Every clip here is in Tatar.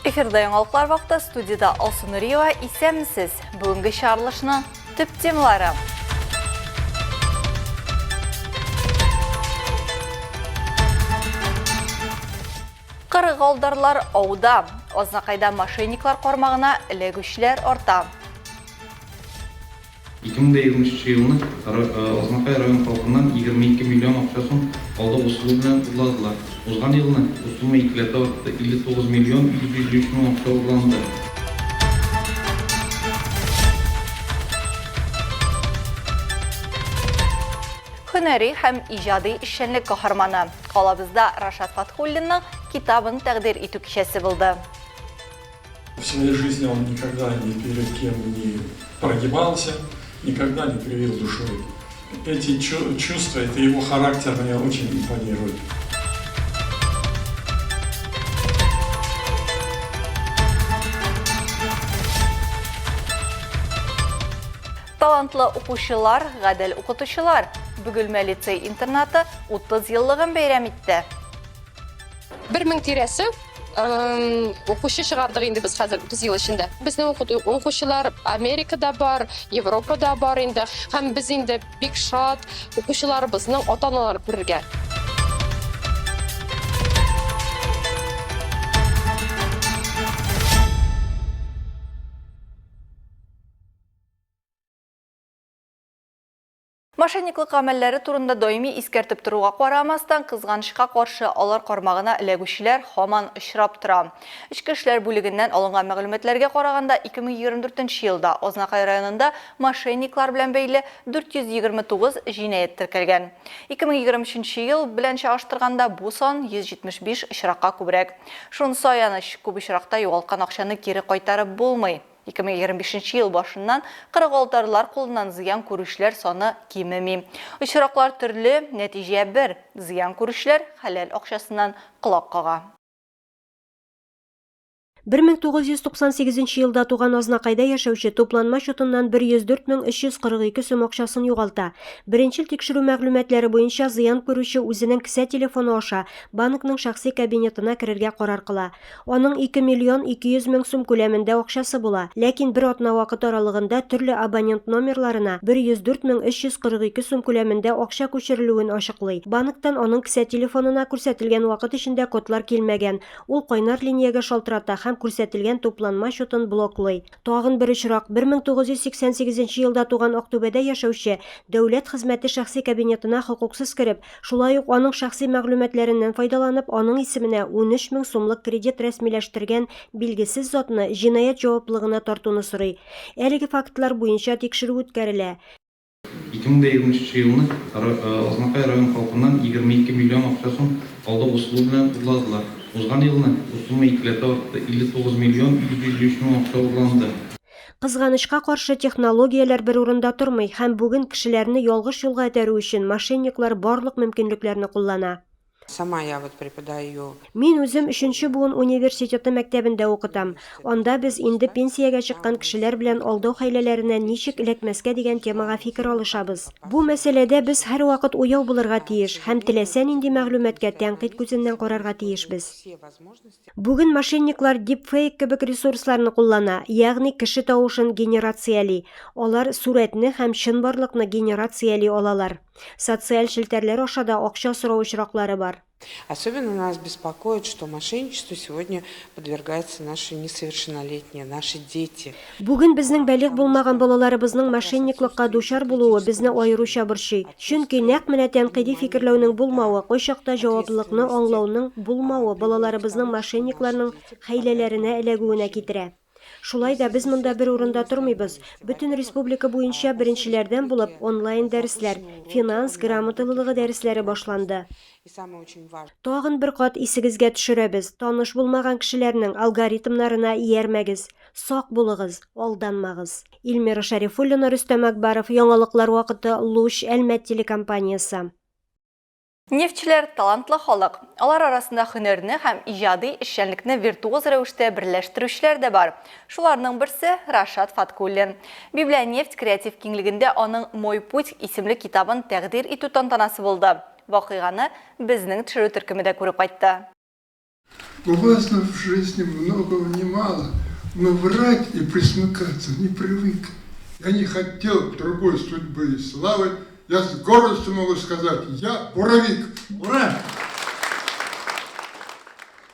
Эфирда яңалыклар вакыты студиядә Алсу Нуриева. Исәнмесез. Бүгенге чыгарылышның төп темалары. Кырыгалдарлар ауда. Азнакайда мошенниклар кармагына эләгүчеләр арта. 2023 елны Азнакай район халкыннан 22 миллион акча сум алдау ысулы белән урладылар. Узган елны бу сумма икеләтә артты, 59 миллион 153 мең акча урланды. Һөнәри һәм иҗади эшчәнлек каһарманы. Калабызда Рашат Фатхуллинның китабын тәкъдир итү кичәсе булды. В своей жизни он никогда ни перед кем не прогибался, никогда не кривил душой. Эти чувства, это его характер мне очень импонирует. Талантлы укучылар, гадел укытучылар. Бөгелмә лицей-интернаты 30 еллыгын бәйрәм итте. 1000 тирәсе укучы чыгардык инде без хәзер 30 ел эчендә. Безнең укучылар Америкада бар, Европада бар инде. Һәм без инде бик шат укучыларыбызның ата-аналарын күрергә. Мошенниклык гамәлләре турында даими искәртеп торуга карамастан, кызганычка каршы, алар кармагына эләгүчеләр һаман очрап тора. Эчке эшләр бүлегеннән алынган мәгълүматларга караганда, 2024 нче елда Азнакай районында мошенниклар белән бәйле 429 җинаять теркәлгән. 2023 нче ел белән чагыштырганда, бу сан 175 очракка күбрәк. Шунысы аяныч, күп очракта югалткан акчаны кире кайтарып булмый. 2025 нче ел башыннан кырыгалтарлар кулыннан зыян күрүчеләр саны кимеми. Очраклар төрле, нәтиҗә бер, зыян күрүчеләр хәләл акчасыннан колак кага. 1998 нче елда туган Азнакайда яшәүче тупланма счетыннан 104 342 сум акчасын югалта. Беренчел тикшерү мәгълүматлары буенча, зыян күрүче үзенең кесә телефоны аша банкның шәхси кабинетына керергә карар кыла. Аның 2 миллион 200 мең сум күләмендә акчасы була, ләкин бер атна вакыт аралыгында төрле абонент номерларына 104 мең 342 сум күләмендә акча күчерелүен ачыклый. Банктан аның кесә телефонына күрсәтелгән вакыт эчендә кодлар килмәгән. Ул кайнар линиягә шалтырата һәм күрсәтелгән тупланма счетын блоклый. Тагын бер очрак, 1988 нче елда туган Актүбәдә яшәүче, дәүләт хезмәте шәхси кабинетына хокуксыз кереп, шулай ук аның шәхси мәгълүматларыннан файдаланып, аның исеменә 13 мең сумлык кредит рәсмиләштергән билгесез затны җинаять җаваплылыгына тартуны сорый. Әлеге фактлар буенча тикшерү үткәрелә. 2023 елны Азнакай район халкыннан 22 миллион акча сум алдау ысулы белән урладылар. Узган елны бу сумма икеләтә артты, 59 миллион 153 мең акча урланды. Кызганычка каршы, технологияләр бер урында тормый һәм бүген кешеләрне ялгыш юлга этәрү өчен мошенниклар барлык мөмкинлекләрне куллана. Сама я вот преподаю. Мин үзем өченче буын университеты мәктәбендә укытам. Анда без инде пенсиягә чыккан кешеләр белән алдау хәйләләренә ничек эләкмәскә дигән темага фикер алышабыз. Бу мәсьәләдә без һәрвакыт уяу булырга тиеш һәм теләсә нинди мәгълүматка тәнкыйть күзеннән карарга тиешбез. Бүген мошенниклар дипфейк кебек ресурсларны куллана, ягъни кеше тавышын генерацияли. Алар сурәтне һәм чынбарлыкны генерацияли алалар. Социаль челтәрләр аша да акча сорау очраклары бар. Особенно нас беспокоит, что мошенничеству сегодня подвергаются наши несовершеннолетние, наши дети. Бүген безнең балигъ булмаган балаларыбызның мошенниклыкка дучар булуы безне аеруча борчый. Чөнки нәкъ менә тәнкыйди фикерләүнең булмавы, кайчакта җаваплылыкны аңлауның булмавы балаларыбызның мошенникларның хәйләләренә эләгүенә китерә. Шулай да без монда бер урында тормыйбыз. Бөтен республика буенча беренчеләрдән булып онлайн дәресләр, финанс грамоталылыгы дәресләре башланды. Тагын бер кат исегезгә төшерәбез, таныш булмаган кешеләрнең алгоритмнарына иярмәгез, сак булыгыз, алданмагыз. Эльмира Шәрифуллина, Рөстәм Акбаров, Яңалыклар вакыты, Луч, Әлмәт телекомпаниясе. Нефтьчеләр, талантлы халык. Алар арасында һөнәрне һәм иҗади эшчәнлекне виртуоз рәвештә берләштерүчеләр дә бар. Шуларның берсе, Рашат Фаткуллин. Библионефть креатив киңлегендә аның Мой путь исемле китабын тәкъдир итү тантанасы булды. Вакыйганы безнең төшерү төркеме дә күреп кайтты. У вас в жизни многого немало, но врать и присмыкаться не привык. Я не хотел другой судьбы и славы, я с гордостью могу сказать, я буровик! Ура!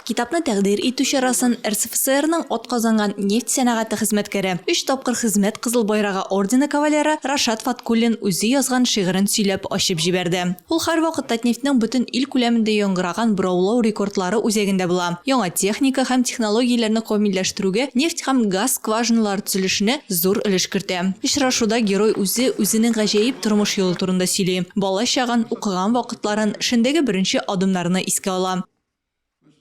Китапны тәкъдир итү чарасын РСФСРның атказанган нефть сәнәгате хезмәткәре, өч тапкыр Хезмәт Кызыл Байрагы ордены кавалеры Рашат Фаткуллин үзе язган шигырен сөйләп ачып җибәрде. Ул һәрвакыт Татнефтьнең бөтен ил күләмендә яңгыраган бораулау рекордлары үзәгендә була, яңа техника һәм технологияләрне камилләштерүгә, нефть һәм газ скважиналары төзелешенә зур өлеш кертә. Очрашуда герой үзе үзенең гаҗәеп тормыш юлы турында сөйли, бала чагын, укыган вакытларын, эшендәге беренче адымнарны искә ала.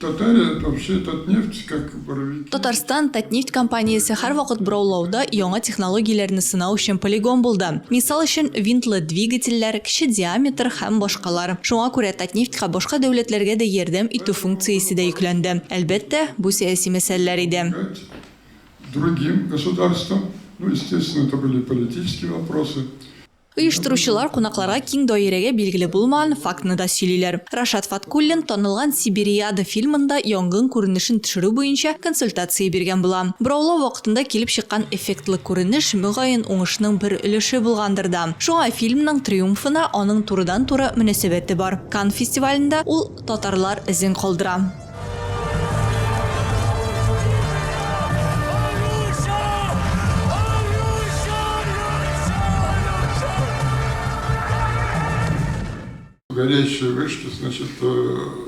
Татария, вообще Татнефть, как буровики. Татарстан Татнефть компаниясе һәрвакыт бораулауда яңа технологияләрне сынау өчен полигон булды. Мисал өчен, винтлы двигательләр, кече диаметр һәм башкалар. Шуңа күрә Татнефтька башка дәүләтләргә дә ярдәм итү функциясе дә йөкләнде. Әлбәттә, бу сәяси мәсьәләләр иде. Другим государствам, ну, естественно, это были политические вопросы. Оештыручылар кунакларга киң даирәгә билгеле булмаган фактны да сөйлиләр. Рашат Фаткуллин танылган Сибириада фильмында янгын күренешен төшерү буенча консультация биргән була. Бораулау вакытында килеп чыккан эффектлы күренеш, мөгаен, уңышның бер өлеше булгандыр да. Шуңа фильмның триумфына аның турыдан-туры мөнәсәбәте бар. Канн фестивалендә ул татарлар эзен калдыра. Горящие вышки, значит,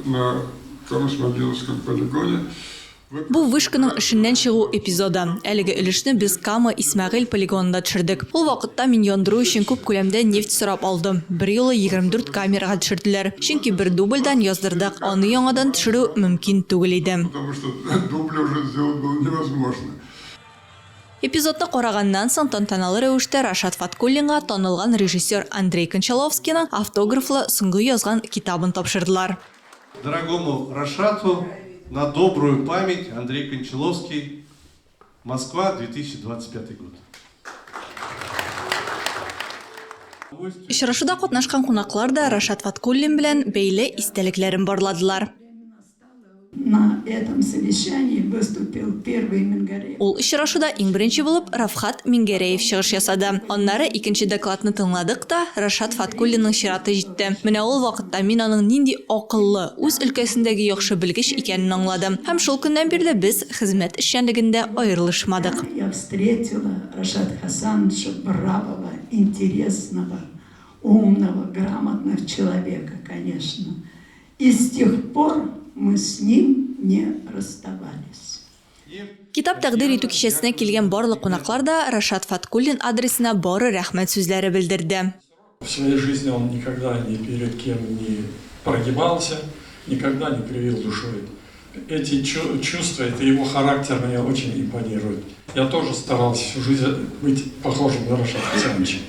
на Камыш-Могиловском полигоне. Бу вышканың эшеннән чыгу эпизоды. Әлеге өлешне без Кама Исмәгыйль полигонында төшердек. Ул вакытта мин яндыру өчен күп күләмдә нефть сорап алдым. Берьюлы 24 камерага төшерделәр. Чөнки бер дубльдан яздырдык, аны яңадан төшерү мөмкин түгел иде. Потому что дубли уже сделать было невозможно. Эпизодны караганнан соң тантаналы рәвештә Рашат Фаткуллинга танылган режиссер Андрей Кончаловскийның автографлы соңгы язган китабын тапшырдылар. Дорогому Рашату на добрую память Андрей Кончаловский, Москва, 2025 год. Очрашуда катнашкан кунаклар да Рашат Фаткуллин белән бәйле истәлекләрен барладылар. На этом совещании выступил первый Мингәрәев. Ул очрашуда иң беренче булып Рафхат Мингәрәев чыгыш ясады. Аннары икенче докладны тыңладык та, Рашат Фаткуллинның чираты җитте. Менә ул вакытта мин аның нинди акыллы, үз өлкәсендәге яхшы белгеч икәнен аңладым. Һәм шул көннән бирле без хезмәт эшчәнлегендә аерылышмадык. Я встретила Рашата Хасановича бравого, интересного, умного, грамотного человека, конечно. И с тех пор мы с ним не расставались. Китап тәкъдир итү кичәсенә килгән барлык кунаклар да Рашат Фаткуллин адресына бары рәхмәт сүзләре белдерде. В своей жизни он никогда ни перед кем не прогибался, никогда не кривил душой. Эти чувства, это его характер мне очень импонирует. Я тоже старался всю жизнь быть похожим на Рашата Хасановича.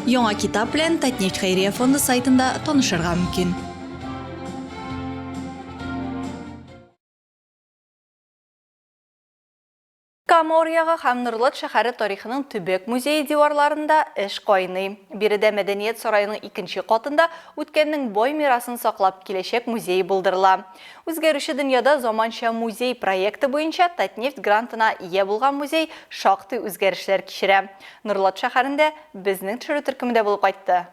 Яңа китап белән Татнефть хәйрия фонды сайтында танышырга мөмкин. Кама аръягы һәм Норлат шәһәре тарихының төбәк музее диварларында эш кайный. Биредә Мәдәният сараеның икенче катында үткәннең бай мирасын саклап киләчәк музей булдырыла. Үзгәрүче дөньяда заманча музей проекты буенча Татнефть грантына ия булган музей шактый үзгәрешләр кичерә. Норлат шәһәрендә безнең төшерү төркеме дә булып кайтты.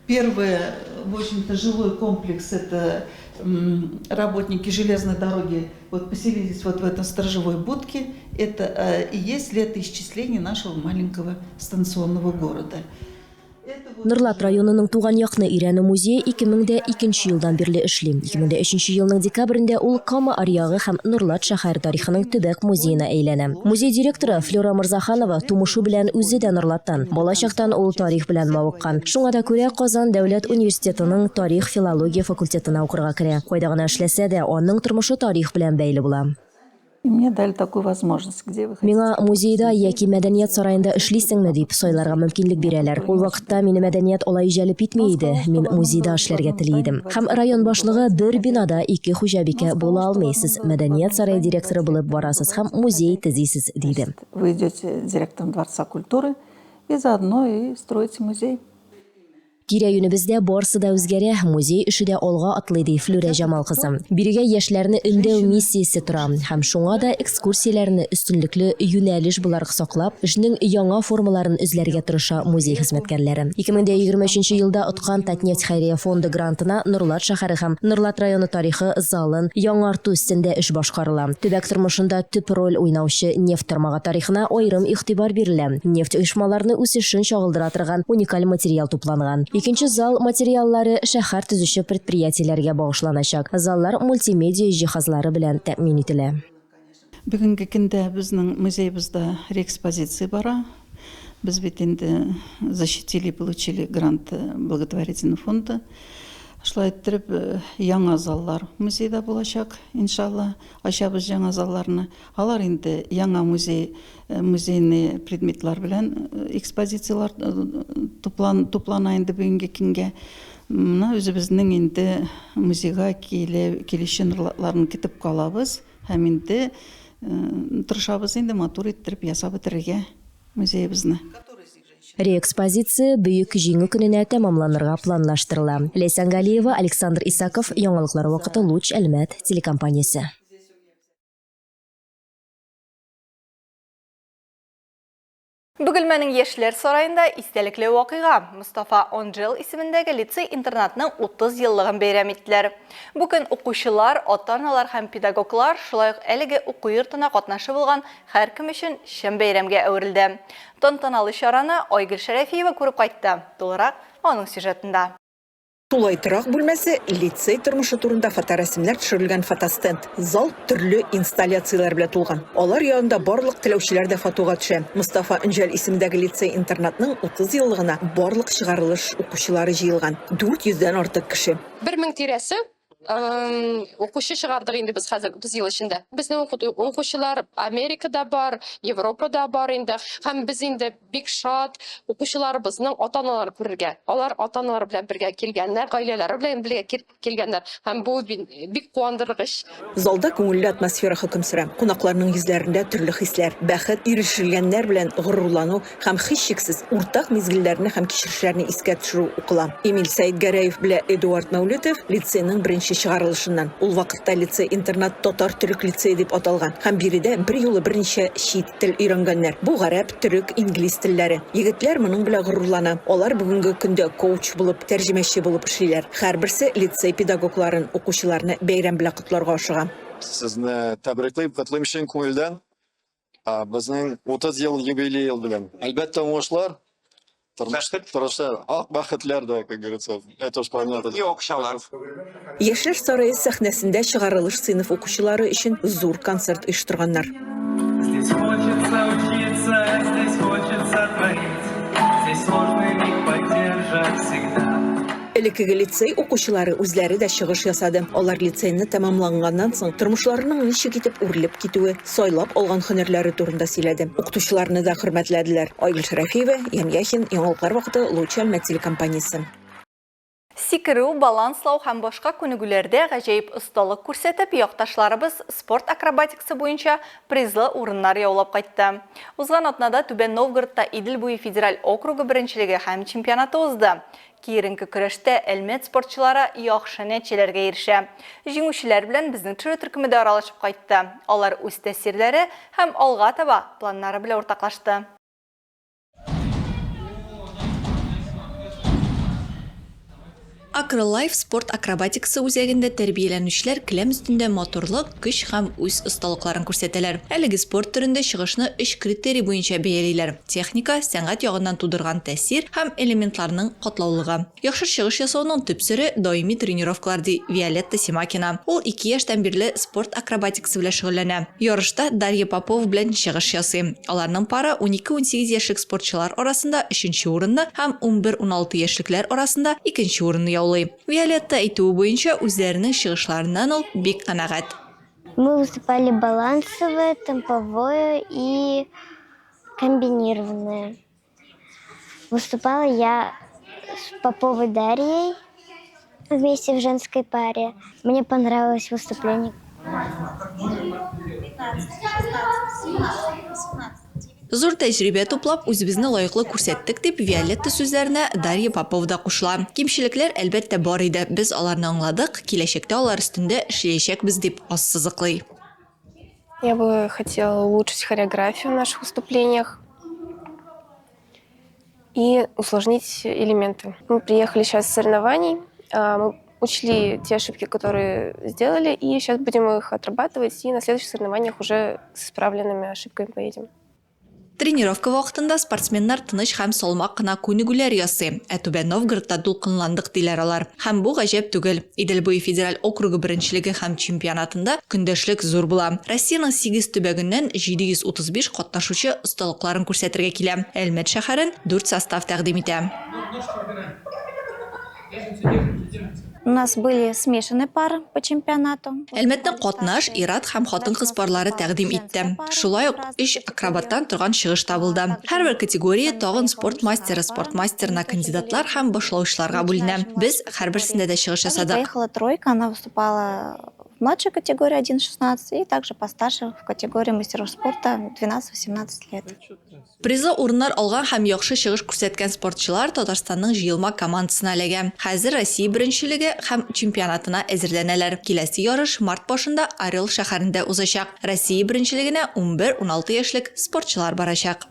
Первое, в общем-то, жилой комплекс, это работники железной дороги вот поселились вот в этом сторожевой будке. Это и есть летоисчисление нашего маленького станционного города. Норлат районының туган якны өйрәнү музее 2002 елдан бирле эшли. 2003 елның декабрендә ул Кама аръягы һәм Норлат шәһәре тарихының төбәк музеена әйләнә. Музей директоры Флюра Морзаханова тумышы белән үзе дә Норлаттан. Балачактан ул тарих белән мавыккан. Шуңа да күрә Казан дәүләт университетының тарих-филология факультетына укырга керә. Кайда гына эшләсә дә, аның тормышы тарих белән бәйле була. И мне дали такую возможность, где вы хотите. Миңа музейда яки мәдәният сараенда эшлисеңме дип сайларга мөмкинлек бирәләр. Ул вакытта мине мәдәният алай җәлеп итми иде, мин музейда эшләргә тели идем. Һәм район башлыгы бер бинада ике хуҗабикә була алмый, сез мәдәният сарае директоры булып барасыз һәм музей төзисез, диде. Вы идете директором Дворца культуры и заодно и строите музей. Тирә-юнебездә барсы да үзгәрә, музей эше дә алга атлый, ди Флүрә Җамал кызы. Бирегә яшьләрне өндәү миссиясе тора. Һәм шуңа да экскурсияләрне өстенлекле юнәлеш буларак саклап, эшнең яңа формаларын эзләргә тырыша музей хезмәткәрләре. 2023 елда откан Татнефть хәйрия фонды грантына Норлат шәһәре һәм Норлат районы тарихы залын яңарту өстендә эш башкарыла. Төбәк тормышында төп роль уйнаучы нефть тармагы тарихына аерым игътибар бирелә. Нефть оешмаларының үсешен чагылдыра торган уникаль материал тупланган. Икенче зал материаллары шәһәр төзүче предприятиеләргә багышланачак. Заллар мультимедиа җиһазлары белән тәэмин ителә. Бүгенге көндә безнең музеебызда реэкспозиция бара. Без бит инде защитили, получили грант благотворительного фонда. Шулай иттереп, яңа заллар музейда булачак, иншалла. Ачабыз яңа залларны. Алар инде яңа музей, музейный предметлар белән экспозицияләр туплан, туплана инде бүгенге көнгә. Менә үзебезнең инде музейга килә, килүче нурлатларны көтеп калабыз һәм инде тырышабыз инде матур иттереп ясап бетерергә музеебызны. Реэкспозиция Бөек Җиңү көненә тәмамланырга планлаштырыла. Ләйсән Галиева, Александр Исаков, Яңалыклар вакыты, Луч, Әлмәт телекомпаниясе. Бөгелмәнең Яшьләр сараенда истәлекле вакыйга, Мостафа Онджел исемендәге лицей-интернатның 30 еллыгын бәйрәм иттеләр. Бу көн укучылар, ата-аналар һәм педагоглар, шулай ук әлеге уку йортына катнашы булган һәркем өчен чын бәйрәмгә әверелде. Тантаналы чараны Айгөл Шәрәфиева күреп кайтты. Тулырак аның сюжетында. Тулай торак бүлмәсе, лицей тормышы турында фоторәсемнәр төшерелгән фотостенд. Зал төрле инсталляцияләр белән тулган. Алар янында барлык теләүчеләр дә фотога төшә. Мостафа Өнҗәл исемендәге лицей-интернатның 30 еллыгына барлык чыгарылыш укучылары җыелган, 400 дән артык кеше. 1000 тирәсе укучы чыгардык инде без хәзер 30 ел эчендә. Безнең укучылар Америкада бар, Европада бар инде. Һәм без инде бик шат укучыларыбызның ата-аналарын күрергә. Алар ата-аналары белән бергә килгәннәр, гаиләләре белән бергә килгәннәр. Һәм бу бик куандыргыч. Залда күңелле атмосфера хөкем сөрә. Кунакларның йөзләрендә төрле хисләр, бәхет, ирешелгәннәр белән горурлану һәм, һичшиксез, уртак мизгелләрне һәм кичерешләрне искә төшерү укыла. Эмиль Сәетгәрәев белә Эдуард Мәүлетов лицейның беренче чыгарылышыннан. Ул вакытта лицей-интернат татар-төрек лицее дип аталган һәм биредә берьюлы берничә чит тел өйрәнгәннәр. Бу гарәп, төрек, инглиз телләре. Егетләр моның белән горурлана. Алар бүгенге көндә коуч булып, тәрҗемәче булып эшлиләр. Һәрберсе лицей педагогларын, укучыларны бәйрәм белән котларга ашыга. Сезне тәбриклыйм, котлыйм чын күңелдән. Безнең 30 ел юбилей ел белән. Әлбәттә, уңышлар. Тормыш, тырыша, ак бәхетләр дә, как говорится, это уж понятно. И акчалар. Яшьләр сарае сәхнәсендә чыгарылыш сыйныф укучылары өчен зур концерт оештырганнар. Здесь хочется учиться, здесь хочется творить, здесь сложный миг поддержат всегда. Элеккеге лицей укучылары үзләре дә чыгыш ясады. Алар лицейны тәмамланганнан соң тормышларының ничек итеп үрелеп китүе, сайлап алган һөнәрләре турында сөйләде. Укытучыларны да хөрмәтләделәр. Айгөл Шәрәфиева, Ян Яхин, Яңалыклар вакыты, Луч Әлмәт телекомпаниясе. Сикерү, баланслау һәм башка күнегүләрдә гаҗәеп осталык күрсәтеп, якташларыбыз спорт акробатикасы буенча призлы урыннар яулап кайтты. Узган атнада Түбән Новгородта Идел буе федераль округы беренчелеге һәм чемпионаты узды. Киеренке көрәштә Әлмәт спортчылары яхшы нәтиҗәләргә ирешә. Җиңүчеләр белән безнең төшерү төркеме дә аралашып кайтты. Алар үз тәэсирләре һәм алга таба планнары белән уртаклашты. Акролайф спорт акробатикасы үзәгендә тәрбияләнүчеләр келәм өстендә матурлык, көч һәм үз осталыкларын күрсәтәләр. Әлеге спорт төрендә чыгышны өч критерий буенча бәялиләр, техника, сәнгать ягыннан тудырган тәэсир һәм элементларның катлаулыгы. Яхшы чыгыш ясауның төп сере, даими тренировкалар, ди Виолетта Семакина. Ул ике яшьтән бирле спорт акробатикасы белән шөгыльләнә. Ярышта Дарья Попова белән чыгыш ясый. Аларның пары унике-унсигез яшьлек спортчылар арасында өченче урынны һәм унбер-уналты яшьлекләр арасында икенче урынны яулый. Виолетта әйтүе буенча, үзләренең чыгышларыннан ул бик канәгать. Мы выступали балансовое, темповое и комбинированное. Выступала я с Поповой Дарьей вместе в женской паре. Мне понравилось выступление. Зур тәҗрибә туплап, үзебезне лаеклы күрсәттек, дип Виолетта сүзләренә Дарья Попова да кушыла. Кимчелекләр, әлбәттә, бар иде. Без аларны аңладык, киләчәктә алар өстендә эшләячәкбез, дип ассызыклый. Я бы хотела улучшить хореографию в наших выступлениях и усложнить элементы. Мы приехали сейчас с соревнований, мы учли те ошибки, которые сделали, и сейчас будем их отрабатывать, и на следующих соревнованиях уже с исправленными ошибками поедем. Тренировка вакытында спортсменнар тыныч һәм салмак кына күнегүләр ясый. Ә Түбән Новгородта дулкынландык, диләр алар. Һәм бу гаҗәп түгел. Идел буе федераль округы беренчелеге һәм чемпионатында көндәшлек зур була. Россиянең сигез төбәгеннән 735 катнашучы осталыкларын күрсәтергә килә. Әлмәт шәһәрен дүрт состав тәкъдим итә. У нас были смешанные пары по чемпионату. Әлмәтнең катнаш ир-ат һәм хатын-кыз парлары тәкъдим итте. Шулай ук өч акробаттан торган чыгыш та булды. Һәрбер категория тагын спорт мастеры, спорт мастерына кандидатлар һәм башлаучыларга бүленә. Без һәрберсендә дә чыгыш ясадык. Поехала тройка, она выступала в младшей категории 1.16 и также постарше в категории мастеров спорта 12-18 лет. Призлы урыннар алган һәм яхшы чыгыш күрсәткән спортчылар Татарстанның җыелма командасына эләгә. Хәзер Россия беренчелеге һәм чемпионатына әзерләнәләр. Киләсе ярыш март башында Орел шәһәрендә узачак. Россия беренчелегенә унбер-уналты яшьлек спортчылар барачак.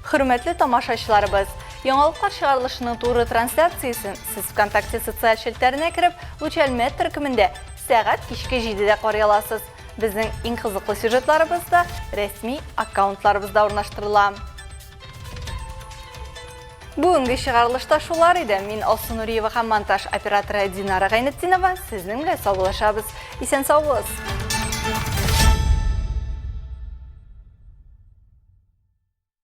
Хөрмәтле тамашачыларыбыз, яңалыклар чыгарылышының туры трансляциясен сез ВКонтакте социаль челтәренә кереп, Луч Әлмәт төркемендә сәгать кичке 7-дә карый аласыз. Безнең иң кызыклы сюжетларыбыз да рәсми аккаунтларыбызда урнаштырыла. Бүгенге чыгарылышта шулар иде. Мин Алсу Нуриева һәм монтаж операторы Динара Гайнетдинова сезнең белән саубуллашабыз. Исән сау булыгыз.